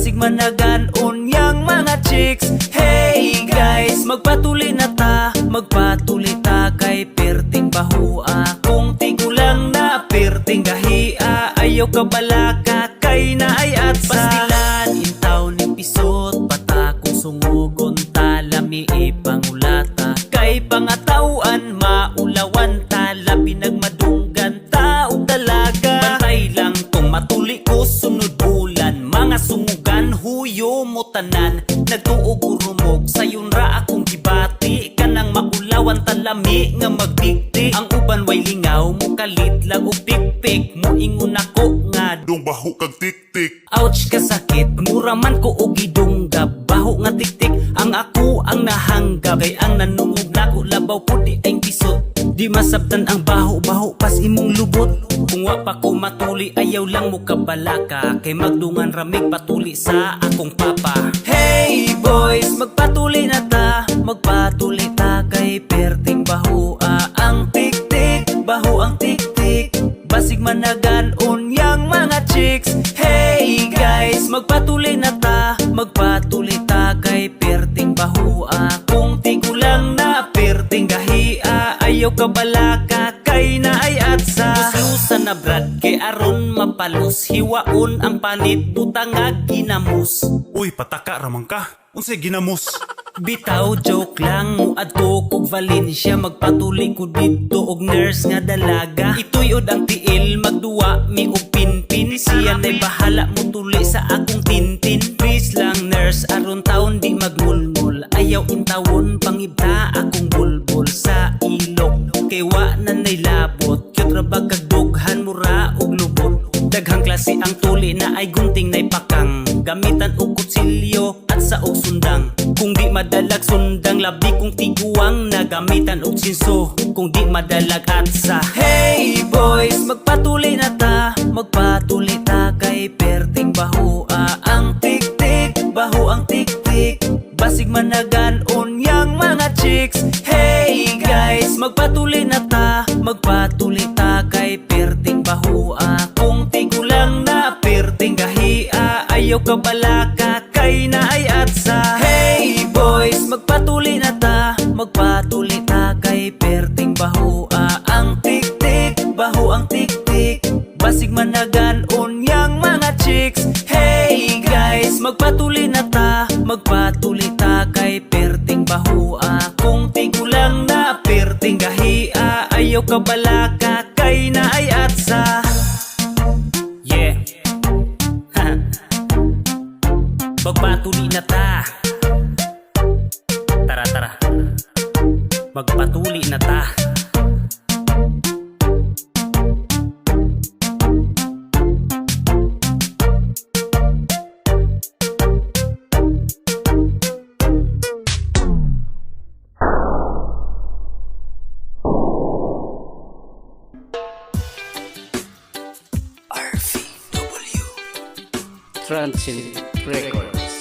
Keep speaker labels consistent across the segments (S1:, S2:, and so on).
S1: Basig managan-on yang mga chicks. Hey guys, magpatuli na ta, magpatuli ta kay perting bahua. Kung tigulang na perting gahia, ayaw ka balaka kay na ay atsa. Pastilan intaw ni pisot, patakong sungugon ta, lami ipangulata. Kay pangatauan maulawan ta, labi nagmadunggan ta og dalaga. Bantay lang kung matuli ko sunod bulan, mga sungugan huyo mo tanan. Nagtuog rumog sayon ra akong gibati, kanang maulawan talami nga magdikdik. Ang uban way lingaw mo kalit lang og pikpik, moingon ako nga
S2: Dong baho kag tik-tik.
S1: Ouch kasakit, mura man ko og gidunggab. Baho nga tiktik, ang ako ang nahanggab. Kay ang nanungog nako labaw po di ay pisot. Di masabtan ang baho-baho pas imong lubot. Kung wa pa ko matuli, ayaw lang mo kabalaka. Kay magdungan ramig patuli sa akong papa. Hey boys, magpatuli na ta, magpatuli ta kay perting bahua. Ang tiktik, baho ang tiktik, basig managan-on yang mga chicks. Hey guys, magpatuli na ta, magpatuli ta kay perting bahua. Kung tigulang na perting gahia, ayaw ka balaka kay na ay atsa. Luslusan na brad kay aron mapalos, hiwaon ang panit butangag ginamos.
S2: Uy, pataka ramang ka. Unsay ginamos?
S1: Bitaw, joke lang, muadto kog Valencia, magpatuli ko didto og nurse nga dalaga. Ituyod ang tiil, magduwa mi og pinpin. Siya na'y bahala mo tuli sa akong tintin. Please lang nurse, aron taon di magmulmul. Ayaw intawon, pangibta akong bulbul sa ilok. Kay wa na na'y labot, cute ra ba kag dughan mura og lubot. Daghang klase ang tuli na ay gunting na'y pakang. Gamitan og kutsilyo at sa og sundang. Kung di madalag sundang, labi kong tiguang nagamitan og sinso. Kung di madalag atsa. Hey boys, magpatuli na ta, magpatuli ta kay perting bahua. Ang tiktik, baho ang tiktik, basig managan-on yang mga chicks. Hey guys, magpatuli na ta, magpatuli ta kay perting bahua. Kung tigulang na perting gahia, ayaw ka balaka kay na ay atsa. Hey boys, magpatuli na ta, magpatuli ta kay perting bahua. Ang tiktik, baho ang tiktik, basig managan-on yang mga chicks. Hey guys, magpatuli na ta, magpatuli ta kay perting bahua. Kung tigulang na perting gahia, ayaw ka balaka kay na ay atsa. Yeah. Magpatuli na ta. Tara, tara. Magpatuli na ta.
S3: RVW Transit Records.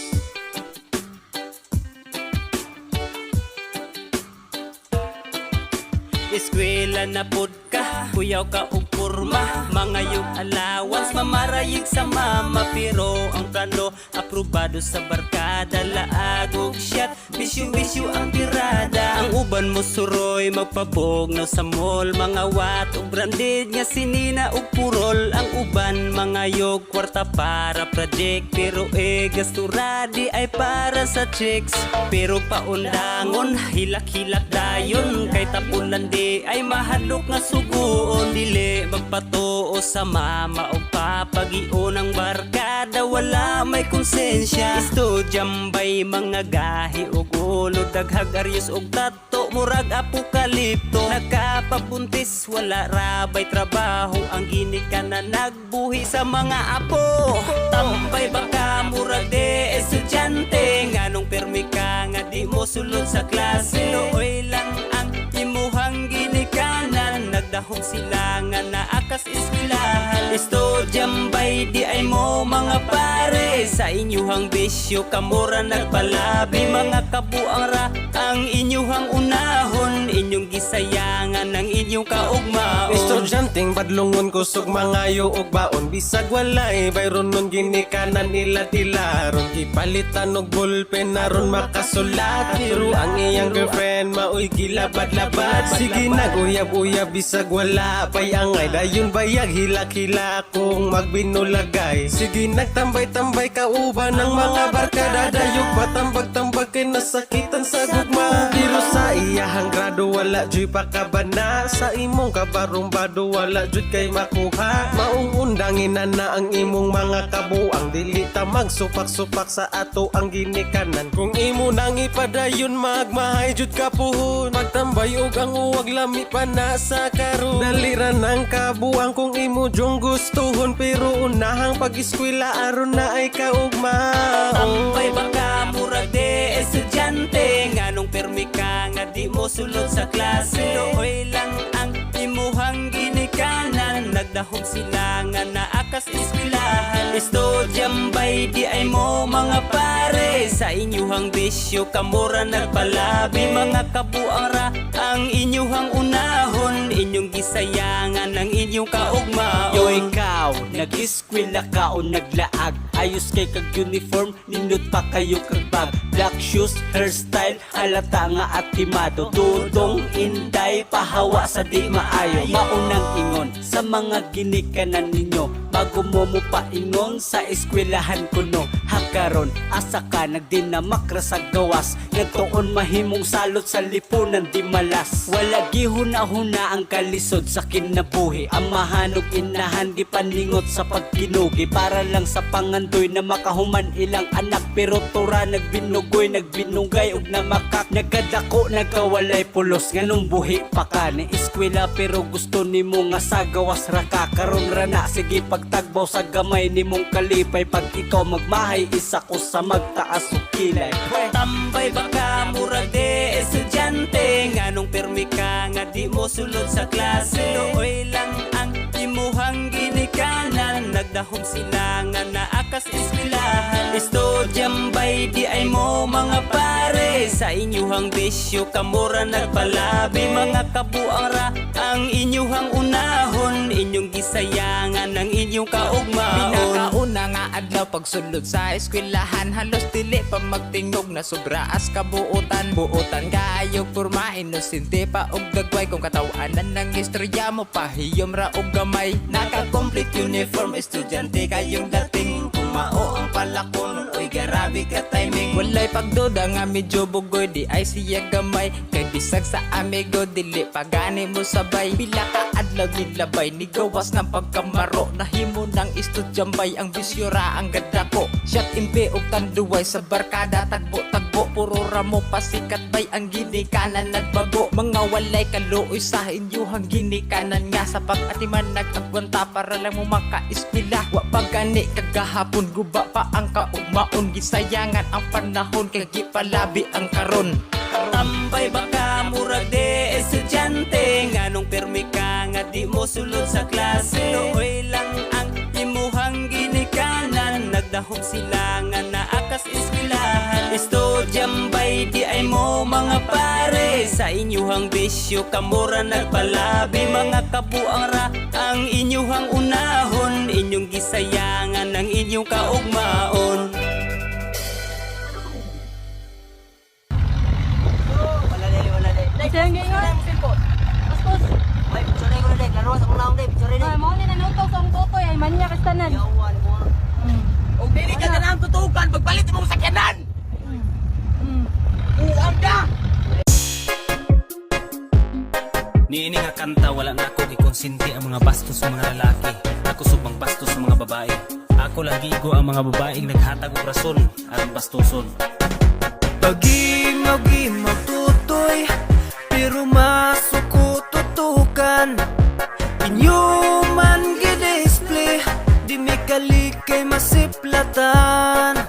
S1: Eskwela na pud ka, kuyaw ka og porma. Mangayog allowance, mamarayig sa mama. Pero ang plano, aprobado sa barkada. Laag og shot, bisyo-bisyo ang tirada. Ang uban mo suroy, magpabognaw sa mall. Mga wat og branded nga sinina og purol. Ang uban mangayog kwarta para project. Pero e gasto radi ay para sa chicks. Pero paundangon, hilak-hilak dayon. Kay tapulan di ay mahadlok nga suguon. Dili magpatuo sa mama o papa. Giun ang barkada, wala may konsensya. Estudyambay mga gahi og ulo. Daghag aryos og tato, murag apokalipto. Nakapabuntis, wala rabay trabaho. Ang ginika na nagbuhi sa mga apo. Tambay baka murag de estudyante. Nganong permi ka nga di mo sulod sa klase. Looy lang ang imuhang ginikanan. Nagdahom sila nga naakas eskwelahan. Estudyambay di ay ay mo mga pare. Sa inyuhang bisyo kamura nagpalabi. Mga kabuang ra ang inyuhang unahon, inyong gisayangan ang inyong kaugmaon.
S4: Estudyanteng badlongon, kusog mangayo og baon. Bisag walay bayron nun, ginikanan nila tilaron. Gipalitan og ballpen aron makasulat, pero ang iyang girlfriend maoy gilabad-labad. Sige naguyab-uyab bisag wala pay angay. Dayon bayag hilak-hilak kung magbinulagay. Sige nagtambay-tambay kauban ng mga barkada. Dayog patambag-tambag kay nasakitan sa gugma. Pero sa iyahang grado wala juy pakabana. Sa imong kabarumbado wala jud kay makuha. Maong undangin na na ang imong mga kabuang. Dili ta magsupak-supak sa ato ang ginikanan. Kung imo nang ipadayon magmahay jud ka puhon. Pagtambay og ang uwag lami pa na sa karon. Dalira ng kabuang kung imo jung gustuhon, pero unahang pag-eskwela aron na ay kaugmaon.
S1: Tambay baka murag de estudyante, nganong permi ka nga di mo sulod sa klase? Looy lang ang imuhang ginikanan, nagdahom sila nga naakas eskwelahan. Estudyambay di ay mo mga pare. Sa inyuhang bisyo kamura nagpalabi. Mga kabuang ra ang inyuhang unahon, inyong gisayangan ang inyong kaugmaon.
S3: Yo ikaw, nag-eskwela ka o naglaag? Ayos kay kag uniform, nindot pa kayo kag bag. Black shoes, hairstyle, halata nga atimado. Dudong inday, pahawa sa di maayo. Maunang ingon sa mga ginikanan ninyo, bago mo mo paingon sa eskwelahan kuno. Hakaron, asa ka nagdinamakra sa gawas? Nagtuon mahimong salot sa lipunan di malas. Wala gihuna-huna ang kalisod sa kinabuhi. Amahan ug inahan gipaningot sa pagkinugi, para lang sa pangandoy na makahuman ilang anak. Pero tura nagbinugoy, nagbinugay ug namakak. Nagkadako, nagkawalay pulos, nganong buhi pa ka ni eskwela pero gusto nimo nga sa gawas ra ka? Karon ra na, sige pagtagbaw sa gamay nimong kalipay. Pag ikaw magmahay, isa ko sa magtaas og kilay.
S1: Tambay baka murag de estudyante, nganong permi ka nga di mo sulod sa klase? Looy lang ang imuhang ginikanan, nagdahom sila nga naakas eskwelahan. Estudyambay di ay mo mga pare. Sa inyuhang bisyo kamura nagpalabi. Mga kabuang ra ang inyuhang unahon, inyong gisayangan ang inyong kaugmaon.
S5: Pinakauna nga adlaw pagsulod sa eskwelahan, halos dili pa magtingog na sobra as kabuutan. Buutan kaayo porma, inosente pa og dagway. Kung katawanan ng istorya mo, pahiyom ra og gamay.
S1: Naka-complete uniform, estudyante kayong dating. Kung mao ang palakonon, oy garabi ka timing.
S5: Walay pagduda nga medyo bugoy di ay siya gamay, kay bisag sa amigo dili pa gani mo sabay. Pila ka adlaw nilabay ni gawas ng pagkamaro, nahimo ng estudyambay ang bisyo ra ang gadako. Shot impe og tanduay sa barkada tagbo-tagbo, puro ra mo pasikat bay ang ginikanan nagbago. Mga walay kaluoy sa inyuhang ginikanan nga sa pag-atiman nag-agwanta para lang mo makaeskwela. Wa pa gani kagahapon guba pa ang kaugmaon, gisayangan ang panahon kay gipalabi ang karon.
S1: Tambay baka murag de estudyante, nganong permi ka nga di mo sulod sa klase? Looy lang ang imuhang ginikanan, nagdahom sila nga naakas eskwelahan. Estudyambay di ay mo mga pare. Sa inyuhang bisyo kamura nagpalabi. Mga kabuang ra ang inyuhang unahon, inyong gisayangan ang inyong kaugmaon.
S6: Dahil ngayon, Bastos.
S7: Ay, picture ko na dek. Laro sa kong naong dek. Picture
S6: Ay, mo ni nanutok sa akong totoy ay manya kastanan.
S7: Yawan mo.
S8: Og dili ka na tutukan, pagpalit mo sa sakyanan. Uwang ka!
S1: Niini nga kanta wala na ako gikonsinti ang mga bastos sa mga lalaki. Ako subang bastos sa mga babae. Ako lang gigo ang mga babaeng naghatag og rason aron bastoson.
S9: Pagimog-imog tutoy, pero masuko tutukan. Inyo man gidisplay, di mi kalikay masiplatan.